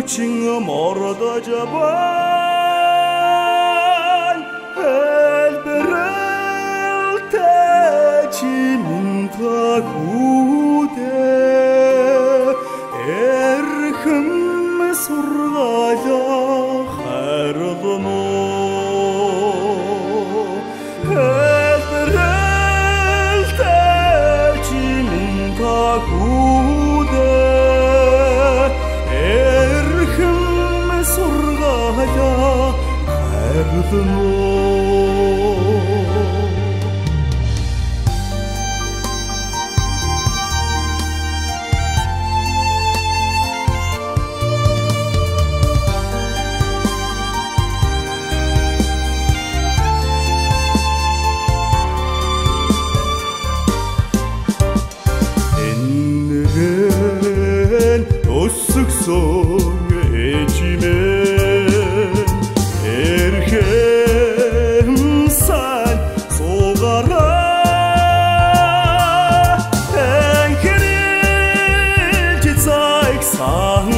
Хүчин мордож байна Хэлбэрэлтэй чи минь та хүүдээ Эрхэм сургаалаа хайрлана Хэлбэрэлтэй чи минь та хүүдээ Эрхэм сургаалаа хайрлана. Өсгсөн эчимэн эрхэм сан сугараа Энхэрэлж цагсан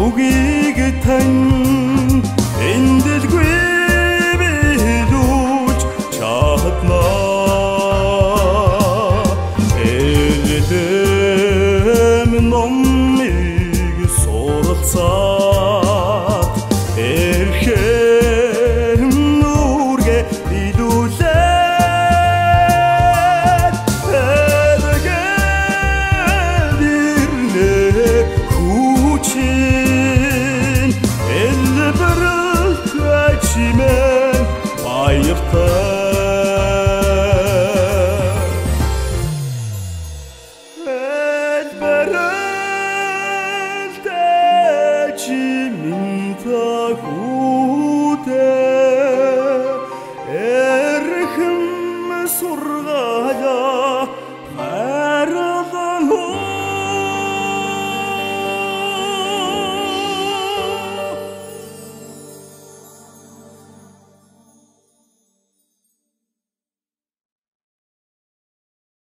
үгийг тань эндэлгүй билүүж чадна Элдэм номыг суралцаа.